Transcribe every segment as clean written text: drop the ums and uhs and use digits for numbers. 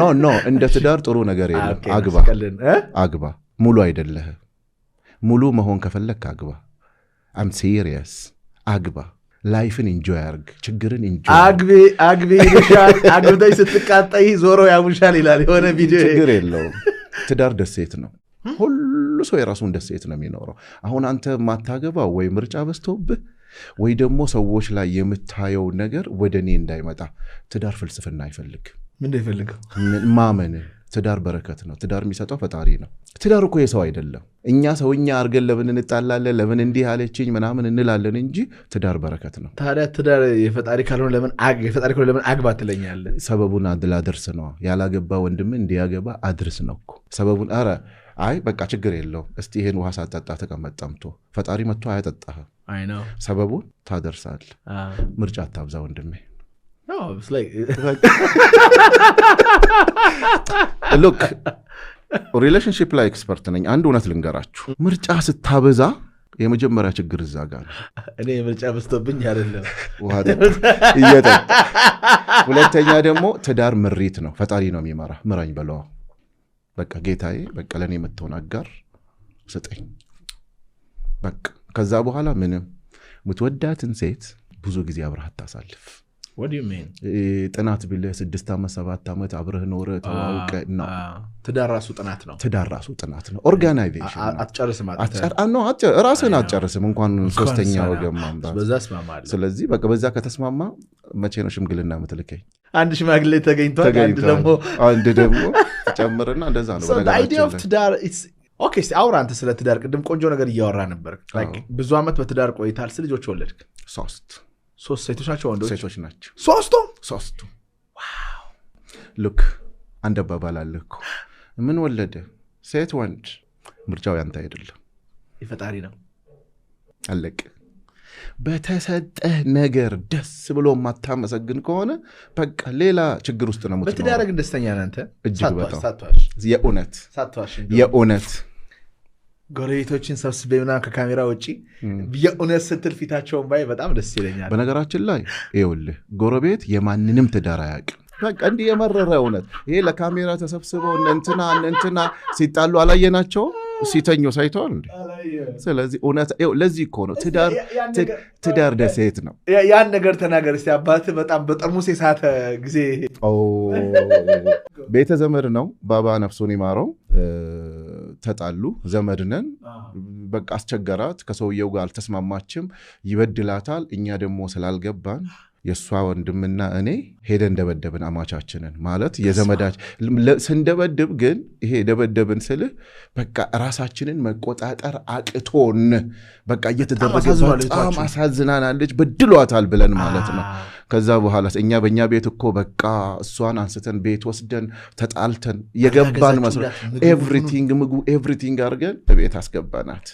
No, no፣ እንደ ትዳር ጥሩ ነገር የለም። አግባ። ስቀልን እ? አግባ። ሙሉ አይደለህም። ሙሉ መሆን ከፈለግክ አግባ። I'm serious፣ አግባ። Life ን enjoy አርግ። ችግርን enjoy አርግ። አግቢ አግቢ ይሉሻል፣ አግብተሽ ስትቃጠይ ዞሮ ያሙሻል ይላል የሆነ ቪዲዮ። ችግር የለውም። ትዳር ደሴት ነው። ሁሉ ሰው የራሱን ደሴት ነው የሚኖረው። አሁን አንተ የማታገባው ወይ ምርጫ በዝቶብህ ወይ ደግሞ ሰዎች ላይ የምታየው ነገር ወደ እኔ እንዳይመጣ። ትዳር ፍልስፍና አይፈልግም። ምንድን ነው የፈልገው? ማመን። ትዳር በረከት ነው። ትዳር የሚሰጠው ፈጣሪ ነው። ትዳር እኮ የሰው አይደለም። እኛ ሰውኛ አድርገን ለምን እንጣላለን፣ ለምን እንዲህ አለችኝ ምናምን እንላለን እንጂ ትዳር በረከት ነው። ታዲያ ትዳር የፈጣሪ ካልሆነ ለምን የፈጣሪ ካልሆነ ለምን አግባ ትለኛለህ? ሰበቡን ላደርስ ነዋ። ያላገባ ወንድም እንዲያገባ አድርስ ነው እኮ ሰበቡን። ኧረ አይ በቃ ችግር የለውም፣ እስቲ ይሄን ውሃ ሳጠጣ ተቀመጥ ጠምቶ ፈጣሪ መጥቶ አያጠጣህም። አይ ነው። ሰበቡን ታደርሳለህ። ምርጫ አታብዛ ወንድሜ። No, it's like Look፣ relationship ላይ expert ነኝ። አንድ እውነት ልንገራችሁ፣ ምርጫ ስታበዛ የመጀመሪያ ችግር እዛ ጋር ነው። እኔ ምርጫ በዝቶብኝ አይደለም። ውሃ ጠጣ እየጠጣ። ሁለተኛ ደግሞ ትዳር ምሪት ነው። ፈጣሪ ነው የሚመራ። ምራኝ በለዋ። በቃ ጌታዬ፣ በቃ ለእኔ የምትሆን አጋር ስጠኝ። በቃ ከዛ በኋላ ምንም የምትወዳትን ሴት ብዙ ጊዜ አብረህ አታሳልፍ። What do you mean? ጥናት ብለህ 6 ዓመት 7 ዓመት አብረህ ኖረህ ተዋውቀህ ነው። ትዳር ራሱ ጥናት ነው። ትዳር ራሱ ጥናት ነው። Organization ነው። አትጨርስም። No፣ ራስህን አትጨርስም እንኳን ሶስተኛ ወገን ማምጣት። በዛ እስማማለሁ። ስለዚህ በቃ በዛ ከተስማማ መቼ ነው ሽምግልና የምትልከኝ? አንድ ሽማግሌ ተገኝቷል። አንድ ተገኝቷል። ደግሞ አንድ ደግሞ ጨምርና እንደዛ ነው። So the idea of በነገራችን ላይ ትዳር okay፣ እስኪ አውራ አንተ ስለ ትዳር። ቅድም ቆንጆ ነገር እያወራ ነበር። Like ብዙ ዓመት በትዳር ቆይታል። ስንት ልጆች ወለድክ? ሶስት። ሶስት ሴቶች ናቸው ወንዶች? ሴቶች ናቸው። ሶስቱም? ሶስቱ። Look፣ አንድ አባባል አለ እኮ፣ ምን ወለደ ሴት ወንድ፣ ምርጫው ያንተ አይደለም፣ የፈጣሪ ነው። አለቅ። በተሰጠህ ነገር ደስ ብሎ የማታመሰግን ከሆነ በቃ ሌላ ችግር ውስጥ ነው በትዳር የምትኖረው። ግን ደስተኛ ነህ አንተ? እጅግ ሳትዋሽ በጣም። ሳትዋሽ የእውነት። ሳትዋሽ እንደው የእውነት። ጎረቤቶችን ሰብስቤ ምናምን ከካሜራ ውጪ የእውነት ስትል ፊታቸውን ባይ በጣም ደስ ይለኛል። በነገራችን ላይ ይኸውልህ ጎረቤት የማንንም ትዳር አያውቅም። በቃ እንዲህ የመረረ እውነት ይሄ ለካሜራ ተሰብስበው እነ እንትና እነ እንትና ሲጣሉ አላየናቸውም? ሲተኙ ሳይተዋል እንዴ? ስለዚህ እውነት ይኸው ለዚህ እኮ ነው ትዳር ትዳር ደሴት ነው። ያን ነገር ተናገር እስኪ። አባትህ በጣም በጠርሙስ የሳተ ጊዜ። ኦ፣ ቤተ ዘመድ ነው። ባባ ነፍሱን ይማረው። ተጣሉ። ዘመድ ነን። በቃ አስቸገራት። ከሰውየው ጋር አልተስማማችም። ይበድላታል። እኛ ደግሞ ስላልገባን የእሷ ወንድምና እኔ ሄደን ደበደብን አማቻችንን። ማለት የዘመዳችን ስንደበድብ ግን ይሄ ደበደብን ስልህ በቃ ራሳችንን መቆጣጠር አቅቶን በቃ እየተደረገ አሳዝኗል በጣም ልጅቷችሁ። አሳዝናናለች፣ በድሏታል ብለን ማለት ነው። ከዛ በኋላ እኛ በእኛ ቤት እኮ በቃ እሷን አንስተን ቤት ወስደን ተጣልተን የገባን መስሎ ምግቡ everything፣ ምግቡ፣ everything አድርገን ቤት አስገባናት።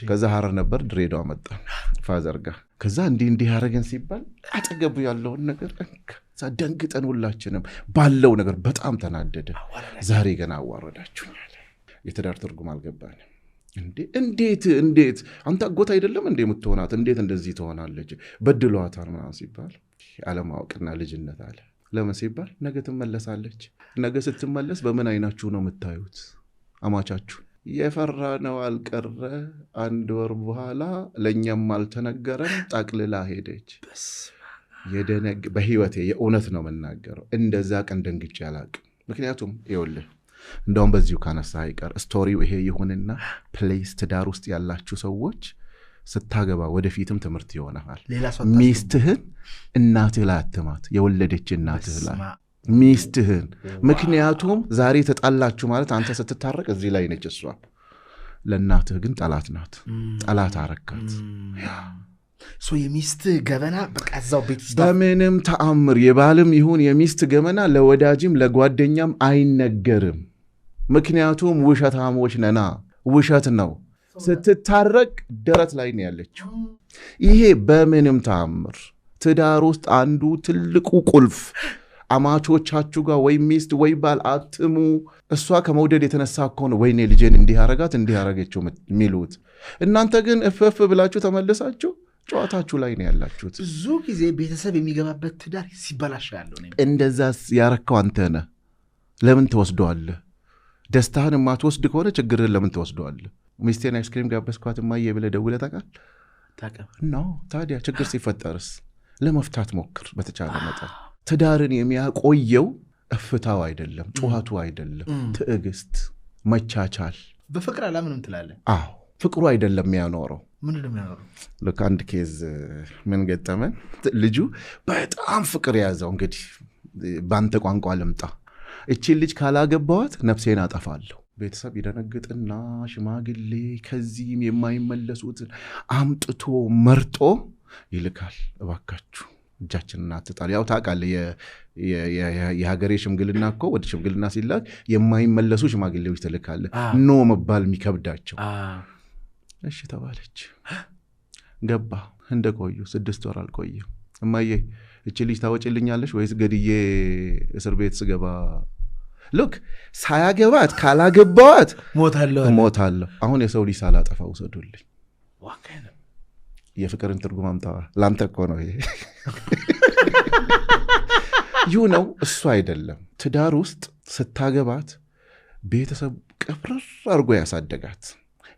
ከዛ ሀረር ነበር፣ ድሬዳዋ መጣን father ጋር። ከዛ እንዲህ እንዲህ ያደረገን ሲባል አጠገቡ ያለውን ነገር እንካ። እዛ ደንግጠን ሁላችንም ባለው ነገር በጣም ተናደደ። ዛሬ ገና አዋረዳችሁኛል። የትዳር ትርጉም አልገባንም። እንዴ እንዴት እንዴት አንተ አጎት አይደለም እንዴ የምትሆናት? እንዴት እንደዚህ ትሆናለች? በድሏታል ምናምን ሲባል አለማወቅና ልጅነት አለ። ለምን ሲባል ነገ ትመለሳለች። ነገ ስትመለስ በምን አይናችሁ ነው የምታዩት አማቻችሁ? የፈራ ነው አልቀረ። አንድ ወር በኋላ ለእኛም አልተነገረም፣ ጠቅልላ ሄደች። የደነግ በህይወቴ የእውነት ነው የምናገረው፣ እንደዛ ቀን ደንግጬ አላቅም። ምክንያቱም ይኸውልህ እንደውም በዚሁ ካነሳ አይቀር story ው ይሄ ይሁንና please ትዳር ውስጥ ያላችሁ ሰዎች ስታገባ ወደፊትም ትምህርት ይሆናል። ሌላ ሰው አታስገቡ። ሚስትህን እናትህ ላይ አትማት፣ የወለደች እናትህ ላይ በስመ አብ። ሚስትህን። ምክንያቱም ዛሬ ተጣላችሁ ማለት አንተ ስትታረቅ እዚህ ላይ ነች እሷ፣ ለእናትህ ግን ጠላት ናት። ጠላት አረካት። So የሚስትህ ገበና በቃ እዛው ቤት ውስጥ በምንም ተአምር የባልም ይሁን የሚስት ገመና ለወዳጅም ለጓደኛም አይነገርም። ምክንያቱም ውሸታሞች ነና፣ ውሸት ነው። ስትታረቅ ደረት ላይ ነው ያለችው። ይሄ በምንም ተአምር ትዳር ውስጥ አንዱ ትልቁ ቁልፍ አማቾቻችሁ ጋር ወይ ሚስት ወይ ባል አትሙ። እሷ ከመውደድ የተነሳ እኮ ነው ወይኔ ልጄን እንዲህ አረጋት እንዲህ አረገችው የሚሉት። እናንተ ግን እፍፍ ብላችሁ ተመልሳችሁ ጨዋታችሁ ላይ ነው ያላችሁት። ብዙ ጊዜ ቤተሰብ የሚገባበት ትዳር ሲበላሽ ያለው እንደዛ ያረከው አንተ ነህ። ለምን ትወስደዋለህ? ደስታህን የማትወስድ ከሆነ ችግርህን ለምን ትወስደዋለህ? ሚስቴን አይስክሪም ጋበዝኳት እማዬ ብለህ ደውለህ ታውቃለህ? No። ታዲያ ችግር ሲፈጠርስ ለመፍታት ሞክር በተቻለ መጠን። ትዳርን የሚያቆየው እፍታው አይደለም፣ ጩኸቱ አይደለም፣ ትዕግስት፣ መቻቻል። በፍቅር አላምንም ትላለህ? አዎ፣ ፍቅሩ አይደለም የሚያኖረው። ምንድን ነው የሚያኖረው? ልክ አንድ case ምን ገጠመን፣ ልጁ በጣም ፍቅር የያዘው፣ እንግዲህ በአንተ ቋንቋ ልምጣ፣ እቺን ልጅ ካላገባዋት ነፍሴን አጠፋለሁ። ቤተሰብ ይደነግጥና ሽማግሌ ከዚህም የማይመለሱትን አምጥቶ መርጦ ይልካል። እባካችሁ እጃችንን አትጣሉ። ያው ታውቃለህ፣ የሀገሬ ሽምግልና እኮ ወደ ሽምግልና ሲላክ የማይመለሱ ሽማግሌዎች ትልካለህ። No መባል የሚከብዳቸው። እሺ ተባለች። ገባ። እንደቆዩ 6 ወር አልቆየም። እማዬ፣ እቺ ልጅ ታወጭልኛለሽ ወይስ ገድዬ እስር ቤት ስገባ? Look፣ ሳያገባት ካላገባዋት ሞታለሁ። ሞታለሁ። አሁን የሰው ልጅ ሳላጠፋ ውሰዱልኝ። የፍቅርን ትርጉም አምጣ። ለአንተ እኮ ነው ይሄ። ይሁ ነው እሱ አይደለም። ትዳር ውስጥ ስታገባት ቤተሰብ ቅብርር አድርጎ ያሳደጋት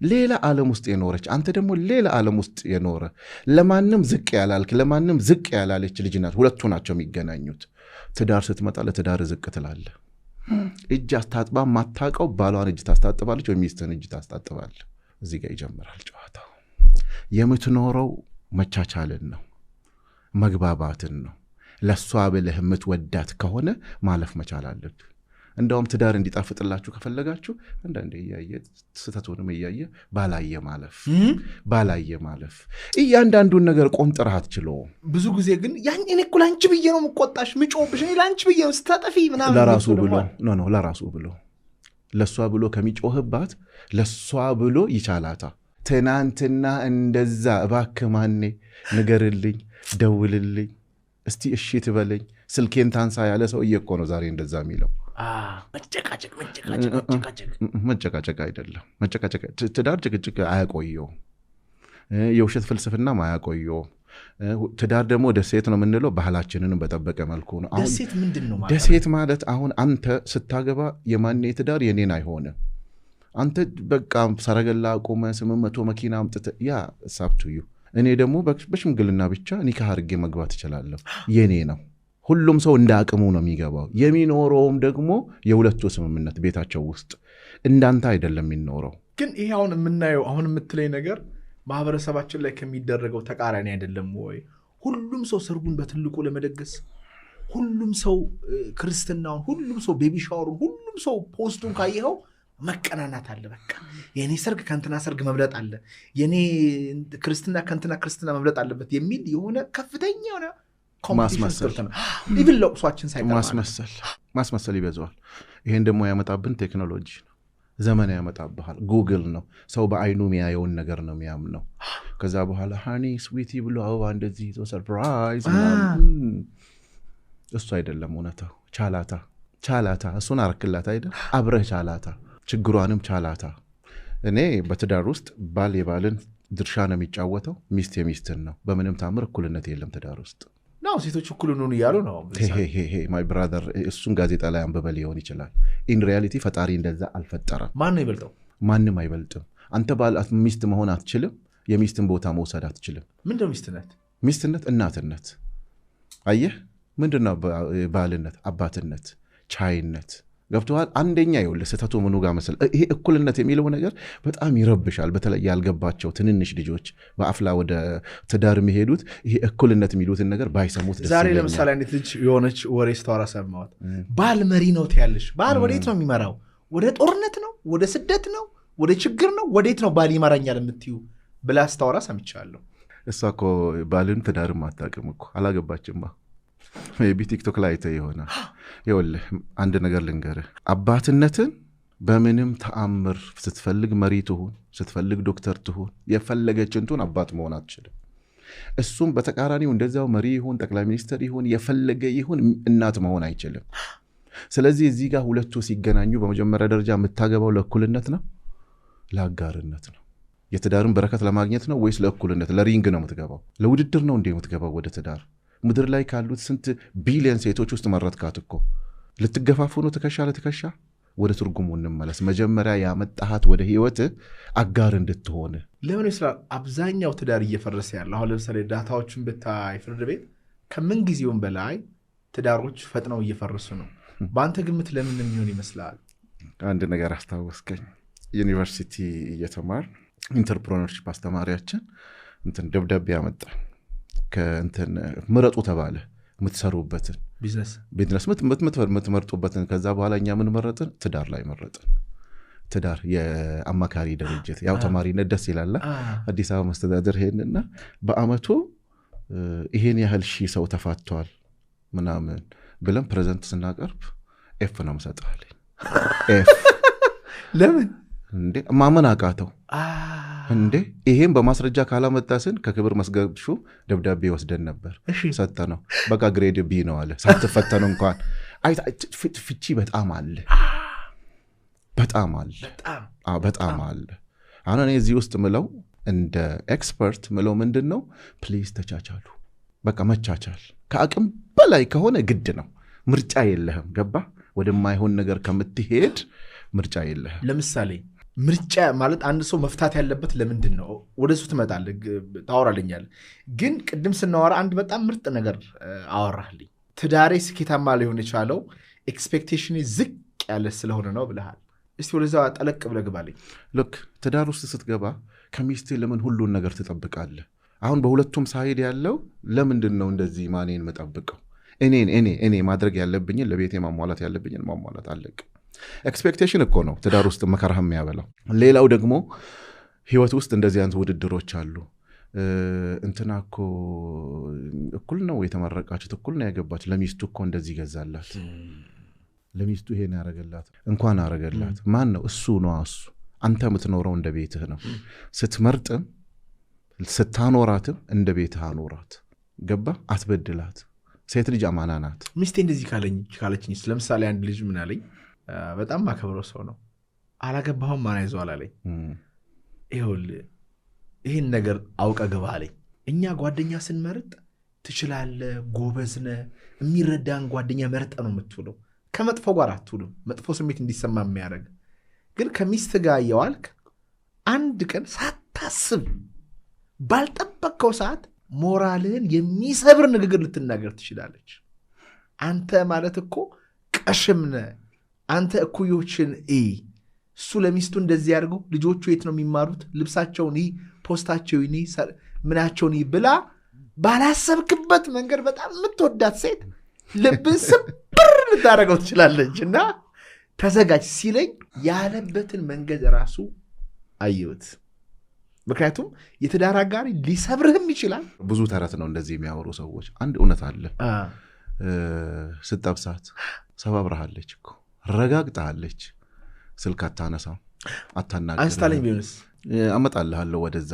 ሌላ ዓለም ውስጥ የኖረች፣ አንተ ደግሞ ሌላ ዓለም ውስጥ የኖረ፣ ለማንም ዝቅ ያላልክ፣ ለማንም ዝቅ ያላለች ልጅ ናት። ሁለቱ ናቸው የሚገናኙት። ትዳር ስትመጣ ለትዳር ዝቅ ትላለህ። እጅ አስታጥባ ማታውቀው ባሏን እጅ ታስታጥባለች ወይ ሚስትህን እጅ ታስታጥባለህ። እዚህ ጋር ይጀምራል ጨዋታው። የምትኖረው መቻቻልን ነው፣ መግባባትን ነው። ለእሷ ብለህ የምትወዳት ከሆነ ማለፍ መቻል አለብህ። እንደውም ትዳር እንዲጣፍጥላችሁ ከፈለጋችሁ አንዳንዴ እያየ፣ ስህተቱንም እያየ ባላየ ማለፍ፣ ባላየ ማለፍ። እያንዳንዱን ነገር ቆንጥረህ አትችለውም። ብዙ ጊዜ ግን ያን እኔ እኮ ለአንቺ ብዬ ነው የምቆጣሽ፣ ምጮህብሽ፣ እኔ ለአንቺ ብዬ ነው ስታጠፊ ምናምን ለራሱ የሚሉ ብሎ ደግሞ አሉ። No፣ ለራሱ ብሎ፣ ለእሷ ብሎ ከሚጮህባት ለእሷ ብሎ ይቻላታ። ትናንትና እንደዛ እባክህ ማኔ ንገርልኝ፣ ደውልልኝ፣ እስቲ እሺ ትበለኝ፣ ስልኬን ታንሳ ያለ ሰውዬ እኮ ነው ዛሬ እንደዛ የሚለው። መጨቃጨቅ፣ መጨቃጨቅ፣ መጨቃጨቅ። መጨቃጨቅ አይደለም። መጨቃጨቅ፣ ትዳር ጭቅጭቅ አያቆየውም። የውሸት ፍልስፍናም አያቆየውም። ትዳር ደግሞ ደሴት ነው የምንለው ባህላችንንም በጠበቀ መልኩ ነው። አሁን ደሴት ምንድን ነው ማለት? ደሴት ማለት አሁን አንተ ስታገባ የማኔ ትዳር የኔን አይሆንም። አንተ በቃ ሰረገላ አቁመህ 800 መኪና አምጥተህ yeah, it's up to you። እኔ ደግሞ በሽምግልና ብቻ ኒካህ አድርጌ መግባት እችላለሁ። የኔ ነው። ሁሉም ሰው እንደ አቅሙ ነው የሚገባው። የሚኖረውም ደግሞ የሁለቱ ስምምነት ቤታቸው ውስጥ እንዳንተ አይደለም የሚኖረው። ግን ይሄ አሁን የምናየው፣ አሁን የምትለኝ ነገር ማህበረሰባችን ላይ ከሚደረገው ተቃራኒ አይደለም ወይ? ሁሉም ሰው ሰርጉን በትልቁ ለመደገስ፣ ሁሉም ሰው ክርስትናውን፣ ሁሉም ሰው baby shower ኡን፣ ሁሉም ሰው post ኡን ካየኸው መቀናናት አለ። በቃ የእኔ ሰርግ ከእንትና ሰርግ መብለጥ አለ፣ የኔ ክርስትና ከእንትና ክርስትና መብለጥ አለበት የሚል የሆነ ከፍተኛ የሆነ competition ውስጥ ማስመሰል። ገብተናል። Even ለቅሷችን ሳይቀር ማለት ነው። ማስመሰል፣ ማስመሰል ይበዛዋል። ይሄን ደግሞ ያመጣብን ቴክኖሎጂ ነው። ዘመን ያመጣብሃል። ጉግል ነው። ሰው በአይኑ የሚያየውን ነገር ነው የሚያምነው። ከዛ በኋላ honey, sweetie ብሎ አበባ እንደዚህ ይዞ surprise ምናምን። እሱ አይደለም እውነታው። ቻላታ፣ ቻላታ። እሱን አረክላት አይደል? አብረህ ቻላታ፣ ችግሯንም ቻላታ። እኔ በትዳር ውስጥ ባል የባልን ድርሻ ነው የሚጫወተው፣ ሚስት የሚስትን ነው። በምንም ታምር እኩልነት የለም ትዳር ውስጥ። ነው፣ ሴቶች እኩል እንሁን እያሉ ነው። My brother፣ እሱን ጋዜጣ ላይ አንብበህ ሊሆን ይችላል። In reality ፈጣሪ እንደዛ አልፈጠረም። ማን ነው ይበልጠው? ማንም አይበልጥም። አንተ ባል ሚስት መሆን አትችልም። የሚስትን ቦታ መውሰድ አትችልም። ምንድነው ሚስትነት? ሚስትነት እናትነት። አየህ፣ ምንድነው ባልነት? አባትነት፣ ቻይነት። ገብቶሃል? አንደኛ ይኸውልህ፣ ስህተቱ ምኑ ጋር መሰለህ? ይሄ እኩልነት የሚለው ነገር በጣም ይረብሻል። በተለይ ያልገባቸው ትንንሽ ልጆች በአፍላ ወደ ትዳር የሚሄዱት ይሄ እኩልነት የሚሉትን ነገር ባይሰሙት ደስ ዛሬ ይለኛል። ለምሳሌ አንዲት ልጅ የሆነች ወሬ ስታወራ ሰማሁት። ባል መሪ ነው ትያለሽ። ባል ወዴት ነው የሚመራው? ወደ ጦርነት ነው? ወደ ስደት ነው? ወደ ችግር ነው? ወዴት ነው ባል ይመራኛል የምትዩ ብላ ስታወራ ሰምቻለሁ። እሷ እኮ ባልን ትዳርም አታውቅም እኮ፣ አላገባችማ። Maybe ቲክቶክ ላይ አይተህ ይሆናል። ይኸውልህ፣ አንድ ነገር ልንገርህ፣ አባትነትን በምንም ተአምር ስትፈልግ መሪ ትሁን፣ ስትፈልግ ዶክተር ትሁን፣ የፈለገችን ትሁን አባት መሆን አትችልም። እሱም በተቃራኒው እንደዚያው መሪ ይሁን፣ ጠቅላይ ሚኒስትር ይሁን፣ የፈለገ ይሁን እናት መሆን አይችልም። ስለዚህ እዚህ ጋር ሁለቱ ሲገናኙ በመጀመሪያ ደረጃ የምታገባው ለእኩልነት ነው፣ ለአጋርነት ነው? የትዳርን በረከት ለማግኘት ነው ወይስ ለእኩልነት? ለ ring ነው የምትገባው? ለውድድር ነው እንዴ የምትገባው ወደ ትዳር? ምድር ላይ ካሉት ስንት ቢሊዮን ሴቶች ውስጥ መረጥካት እኮ። ልትገፋፉ ነው ትከሻ ለትከሻ። ወደ ትርጉሙ እንመለስ። መጀመሪያ ያመጣሃት ወደ ህይወት አጋር እንድትሆን። ለምን ይመስላል አብዛኛው ትዳር እየፈረሰ ያለው? አሁን ለምሳሌ data ዎችን ብታይ ፍርድ ቤት ከምን ጊዜውም በላይ ትዳሮች ፈጥነው እየፈረሱ ነው። በአንተ ግምት ለምን የሚሆን ይመስላል? አንድ ነገር አስታወስከኝ። ዩኒቨርሲቲ እየተማር entrepreneurship አስተማሪያችን እንትን ደብዳቤ አመጣ። ከእንትን ምረጡ ተባለ የምትሰሩበትን ቢዝነስ የምትመርጡበትን። ከዛ በኋላ እኛ ምን መረጥን? ትዳር ላይ መረጥን። ትዳር የአማካሪ ድርጅት ያው ተማሪነት ደስ ይላል። አዲስ አበባ መስተዳደር ሄድንና በአመቱ ይሄን ያህል ሺህ ሰው ተፋቷል ምናምን ብለን present ስናቀርብ F ነው የምሰጥህ አለኝ። F ለምን እንዴ? ማመን አቃተው እንዴ። ይሄን በማስረጃ ካላመጣስን ከክብር መዝገብ ሹም ደብዳቤ ወስደን ነበር ሰጠነው። በቃ grade B ነው አለ ሳትፈተኑ እንኳን። ፍቺ በጣም አለ፣ በጣም አለ፣ በጣም አለ። አሁን እኔ እዚህ ውስጥ ምለው እንደ expert ምለው ምንድን ነው፣ please ተቻቻሉ። በቃ መቻቻል ከአቅም በላይ ከሆነ ግድ ነው፣ ምርጫ የለህም። ገባ ወደማይሆን ነገር ከምትሄድ ምርጫ የለህም። ለምሳሌ ምርጫ ማለት አንድ ሰው መፍታት ያለበት ለምንድን ነው? ወደ እሱ ትመጣለህ፣ ታወራልኛለህ። ግን ቅድም ስናወራ አንድ በጣም ምርጥ ነገር አወራህልኝ። ትዳሬ ስኬታማ ሊሆን የቻለው expectation ዝቅ ያለ ስለሆነ ነው ብለሃል። እስቲ ወደዛ ጠለቅ ብለህ ግባልኝ። ልክ ትዳር ውስጥ ስትገባ ከሚስቴ ለምን ሁሉን ነገር ትጠብቃለህ? አሁን በሁለቱም side ያለው ለምንድን ነው እንደዚህ ማኔን መጠብቀው? እኔን እኔ እኔ ማድረግ ያለብኝን ለቤቴ ማሟላት ያለብኝን ማሟላት አለቅ። expectation እኮ ነው ትዳር ውስጥ መከራህ የሚያበላው። ሌላው ደግሞ ህይወት ውስጥ እንደዚህ አይነት ውድድሮች አሉ። እንትና እኮ እኩል ነው የተመረቃችሁት፣ እኩል ነው ያገባችሁ፣ ለሚስቱ እኮ እንደዚህ ገዛላት፣ ለሚስቱ ይሄን ያረገላት፣ እንኳን አረገላት። ማን ነው እሱ? ነው እሱ። አንተ የምትኖረው እንደ ቤትህ ነው። ስትመርጥም ስታኖራትም እንደ ቤትህ አኖራት። ገባ? አትበድላት። ሴት ልጅ አማና ናት። ሚስቴ እንደዚህ ካለችኝ፣ ለምሳሌ አንድ ልጅ ምን አለኝ፣ በጣም ማከብረው ሰው ነው። አላገባሁም ማን ይዘዋል አለኝ። ይኸውልህ ይህን ነገር አውቀ ግባ አለኝ። እኛ ጓደኛ ስንመርጥ ትችላለህ፣ ጎበዝ ነህ፣ የሚረዳን ጓደኛ መርጠ ነው የምትውለው። ከመጥፎ ጋር አትውልም፣ መጥፎ ስሜት እንዲሰማ የሚያደርግ ግን ከሚስት ጋር እየዋልክ አንድ ቀን ሳታስብ ባልጠበቅከው ሰዓት ሞራልህን የሚሰብር ንግግር ልትናገር ትችላለች። አንተ ማለት እኮ ቀሽም ነህ፣ አንተ እኩዮችን እይ፣ እሱ ለሚስቱ እንደዚህ ያድርገው፣ ልጆቹ የት ነው የሚማሩት፣ ልብሳቸውን እይ፣ ፖስታቸውን እይ፣ ምናቸውን እይ ብላ ባላሰብክበት መንገድ በጣም የምትወዳት ሴት ልብን ስብር ልታደርገው ትችላለች። እና ተዘጋጅ ሲለኝ ያለበትን መንገድ ራሱ አየሁት። ምክንያቱም የትዳር አጋሪ ሊሰብርህም ይችላል። ብዙ ተረት ነው እንደዚህ የሚያወሩ ሰዎች። አንድ እውነት አለ። ስጠብሳት ሰባብረሃለች እኮ ረጋግጣለች። ስልክ አታነሳም፣ አታናግርም። አንስታለኝ ቢሆንስ አመጣልሃለሁ ወደዛ።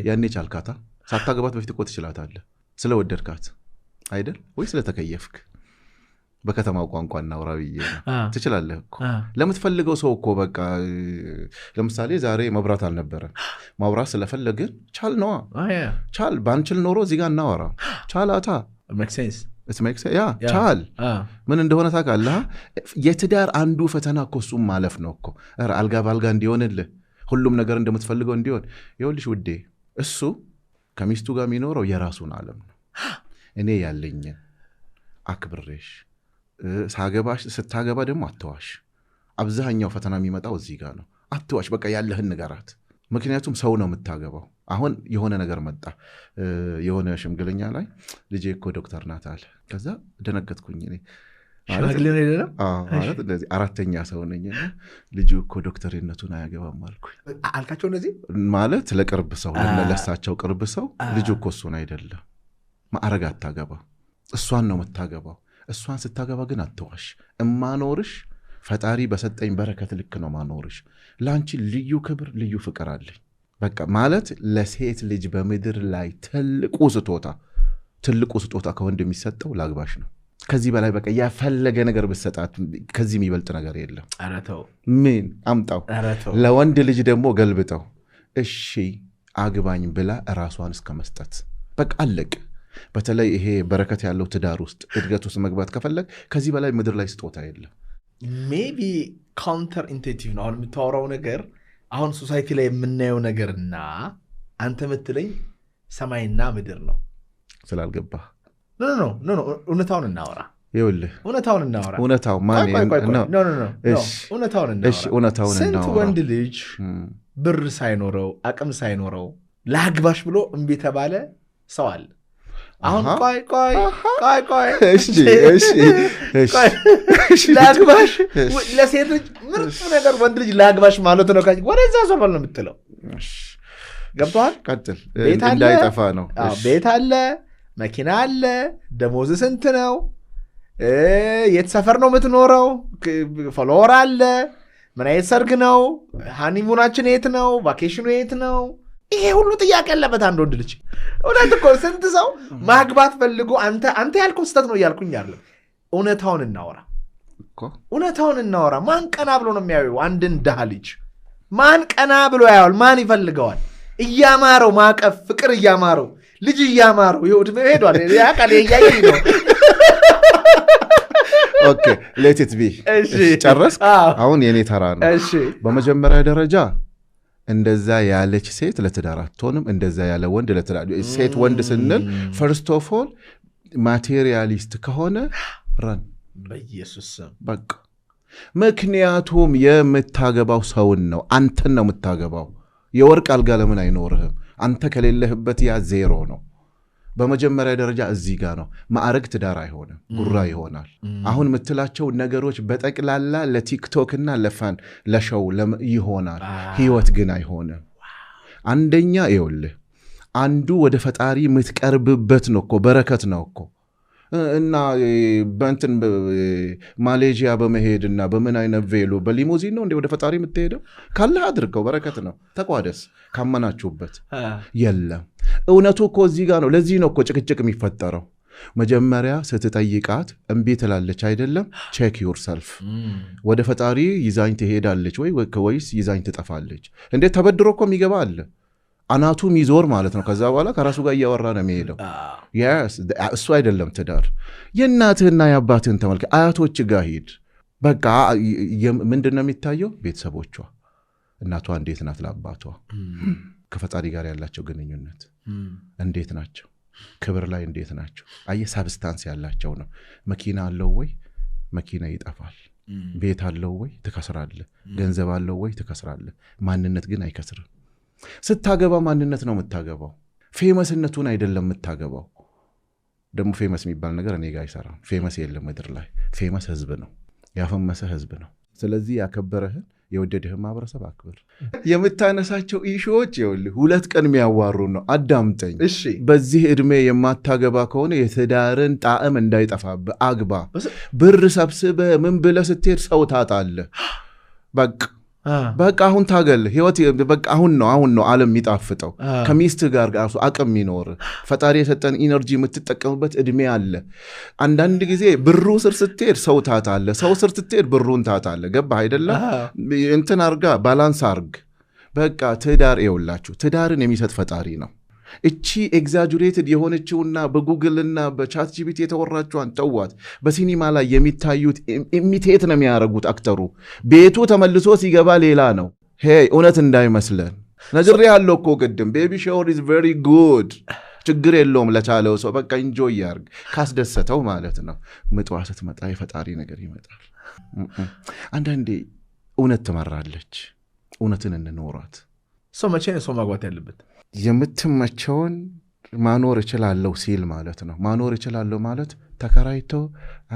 ያኔ ቻልካታ። ሳታገባት በፊት እኮ ትችላታለህ፣ ስለወደድካት አይደል ወይ ስለተከየፍክ። በከተማው ቋንቋ እናውራ ብዬ ነው። ትችላለህ እኮ ለምትፈልገው ሰው እኮ በቃ። ለምሳሌ ዛሬ መብራት አልነበረም። ማብራት ስለፈለግን ቻል ነዋ። ቻል ባንችል ኖሮ እዚህ ጋር እናወራ። ቻላታ ያ ቻል ምን እንደሆነ ታውቃለህ። የትዳር አንዱ ፈተና እኮ እሱም ማለፍ ነው እኮ። ኧረ አልጋ በአልጋ እንዲሆንልህ ሁሉም ነገር እንደምትፈልገው እንዲሆን። ይኸውልሽ ውዴ፣ እሱ ከሚስቱ ጋር የሚኖረው የራሱን ዓለም ነው። እኔ ያለኝን አክብሬሽ ሳገባሽ ስታገባ ደግሞ አትዋሽ። አብዛኛው ፈተና የሚመጣው እዚህ ጋር ነው። አትዋሽ፣ በቃ ያለህን ንገራት። ምክንያቱም ሰው ነው የምታገባው። አሁን የሆነ ነገር መጣ፣ የሆነ ሽምግልኛ ላይ ልጄ እኮ ዶክተር ናት አለ። ከዛ ደነገጥኩኝ እኔ ማለት እንደዚህ አራተኛ ሰው ነኝና ልጁ እኮ ዶክተርነቱን አያገባም አልኩኝ። አልካቸው እንደዚህ ማለት ለቅርብ ሰው ለሳቸው ቅርብ ሰው ልጁ እኮ እሱን አይደለም ማዕረግ አታገባ፣ እሷን ነው የምታገባው። እሷን ስታገባ ግን አትዋሽ። እማኖርሽ ፈጣሪ በሰጠኝ በረከት ልክ ነው ማኖርሽ። ለአንቺ ልዩ ክብር ልዩ ፍቅር አለኝ። በቃ ማለት ለሴት ልጅ በምድር ላይ ትልቁ ስጦታ ትልቁ ስጦታ ከወንድ የሚሰጠው ላግባሽ ነው። ከዚህ በላይ በቃ ያፈለገ ነገር ብትሰጣት ከዚህ የሚበልጥ ነገር የለም። ምን አምጣው። ለወንድ ልጅ ደግሞ ገልብጠው እሺ አግባኝ ብላ ራሷን እስከ መስጠት በቃ አለቅ። በተለይ ይሄ በረከት ያለው ትዳር ውስጥ፣ እድገት ውስጥ መግባት ከፈለግ ከዚህ በላይ ምድር ላይ ስጦታ የለም። Maybe counterintuitive ነው አሁን የምታወራው ነገር። አሁን society ላይ የምናየው ነገርና አንተ የምትለኝ ሰማይና ምድር ነው። ስላልገባ No, no, no, እውነታውን እናወራ። ይኸውልህ፣ እውነታውን እናወራ። እውነታው ማን ቆይ ቆይ ቆይ፣ ነው? No, no, no, no፣ እሺ። እውነታውን እሺ፣ እናወራ። እውነታውን ስንት እናወራ። ወንድ ልጅ ብር ሳይኖረው፣ አቅም ሳይኖረው ላግባሽ ብሎ እምቢ የተባለ ሰው አለ። አሁን ቆይ ቆይ ቆይ ቆይ፣ እሺ እሺ እሺ ቆይ፣ ላግባሽ ለሴት ልጅ ምርጡ ነገር ወንድ ልጅ ላግባሽ ማለቱ ነው። ወደዛ ዞር በል ነው የምትለው። ገብቶሃል? ቀጥል። ቤት አለ፣ እንዳይጠፋ ነው። አዎ፣ ቤት አለ፣ መኪና አለ፣ ደሞዝ ስንት ነው? የት ሰፈር ነው የምትኖረው? Follower አለ፣ ምን አይነት ሰርግ ነው? Honeymoon ኣችን የት ነው? Vacation ኑ የት ነው? ይሄ ሁሉ ጥያቄ ያለበት አንድ ወንድ ልጅ፣ እውነት እኮ ስንት ሰው ማግባት ፈልጎ፣ አንተ ያልከው ስህተት ነው እያልኩኝ አይደለም። እውነታውን እናወራ፣ እኮ እውነታውን እናወራ። ማን ቀና ብሎ ነው የሚያየው? አንድን ድሃ ልጅ ማን ቀና ብሎ ያየዋል? ማን ይፈልገዋል? እያማረው ማቀፍ፣ ፍቅር እያማረው፣ ልጅ እያማረው፣ ይኸው ዕድሜው ሄዷል። ያውቃል፣ እያየኝ ነው። Okay, let it be። እሺ። ጨረስክ? አዎ። አሁን የኔ ተራ ነው። እሺ። በመጀመሪያ ደረጃ እንደዛ ያለች ሴት ለትዳር አትሆንም። እንደዛ ያለ ወንድ ለትዳር፣ ሴት ወንድ ስንል first of all materialist ከሆነ run። በኢየሱስ ስም። በቃ ምክንያቱም የምታገባው ሰውን ነው፣ አንተን ነው የምታገባው። የወርቅ አልጋ ለምን አይኖርህም? አንተ ከሌለህበት ያ ዜሮ ነው። በመጀመሪያ ደረጃ እዚህ ጋር ነው። ማዕረግ ትዳር አይሆንም፣ ጉራ ይሆናል። አሁን የምትላቸው ነገሮች በጠቅላላ ለቲክቶክ እና ለ fun፣ ለ show ይሆናል። ህይወት ግን አይሆንም። አንደኛ ይኸውልህ፣ አንዱ ወደ ፈጣሪ የምትቀርብበት ነው እኮ፣ በረከት ነው እኮ። እና በእንትን ማሌዥያ በመሄድ እና በምን አይነት ቬሎ፣ በሊሞዚን ነው እንዴ ወደ ፈጣሪ የምትሄደው? ካለህ አድርገው፣ በረከት ነው። ተቋደስ ካመናችሁበት። የለም፣ እውነቱ እኮ እዚህ ጋር ነው። ለዚህ ነው እኮ ጭቅጭቅ የሚፈጠረው። መጀመሪያ ስትጠይቃት እምቢ ትላለች አይደለም? Check yourself። ወደ ፈጣሪ ይዛኝ ትሄዳለች ወይ ወይስ ይዛኝ ትጠፋለች? እንዴት ተበድሮ እኮ የሚገባ አለ። አናቱ የሚዞር ማለት ነው። ከዛ በኋላ ከራሱ ጋር እያወራ ነው የሚሄደው። Yes፣ እሱ አይደለም ትዳር። የእናትህና የአባትህን ተመልከት። አያቶች ጋር ሂድ። በቃ ምንድን ነው የሚታየው? ቤተሰቦቿ፣ እናቷ እንዴት ናት ለአባቷ፣ ከፈጣሪ ጋር ያላቸው ግንኙነት እንዴት ናቸው? ክብር ላይ እንዴት ናቸው? አየህ፣ substance ያላቸው ነው። መኪና አለው ወይ? መኪና ይጠፋል። ቤት አለው ወይ? ትከስራለህ። ገንዘብ አለው ወይ? ትከስራለህ። ማንነት ግን አይከስርም። ስታገባ ማንነት ነው የምታገባው፣ famous ነቱን አይደለም የምታገባው። ደግሞ famous የሚባል ነገር እኔ ጋር አይሰራም። Famous የለም ምድር ላይ። Famous ህዝብ ነው፣ ያፈመሰ ህዝብ ነው። ስለዚህ ያከበረህን፣ የወደድህን ማህበረሰብ አክብር። የምታነሳቸው issue ዎች ይኸውልህ 2 ቀን የሚያዋሩ ነው። አዳምጠኝ። እሺ። በዚህ ዕድሜ የማታገባ ከሆነ የትዳርን ጣዕም እንዳይጠፋብህ አግባ። ብር ሰብስበህ ምን ብለህ ስትሄድ ሰው ታጣለህ። በቃ በቃ አሁን ታገል። ህይወት በቃ አሁን ነው ዓለም የሚጣፍጠው። ከሚስት ጋር ራሱ አቅም የሚኖር፣ ፈጣሪ የሰጠን energy የምትጠቀምበት እድሜ አለ። አንዳንድ ጊዜ ብሩ ስር ስትሄድ ሰው ታጣለህ፣ ሰው ስር ስትሄድ ብሩን ታጣለህ። ገባህ አይደለም? እንትን አርጋ balance አርግ። በቃ ትዳር ይኸውላችሁ፣ ትዳርን የሚሰጥ ፈጣሪ ነው። እቺ exaggerated የሆነችውና በጉግልና በ ChatGPT የተወራችዋን ተዋት። በሲኒማ ላይ የሚታዩት imitate ነው የሚያደርጉት። Actor ኡ ቤቱ ተመልሶ ሲገባ ሌላ ነው። Hey፣ እውነት እንዳይመስለን፣ ነግሬሃለሁ እኮ ቅድም። Baby shower is very good፣ ችግር የለውም ለቻለው ሰው፣ በቃ enjoy ያርግ ካስደሰተው ማለት ነው። ምጧ ስትመጣ የፈጣሪ ነገር ይመጣል። አንዳንዴ እውነት ትመራለች። እውነትን እንኖራት። ሰው መቼ ነው ሰው ማግባት ያለበት? የምትመቸውን ማኖር እችላለሁ ሲል ማለት ነው። ማኖር እችላለሁ ማለት ተከራይቶ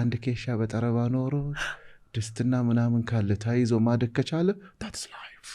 አንድ ኬሻ በጠረባ ኖሮ ድስትና ምናምን ካለ ተይዞ ማደግ ከቻለ that's life።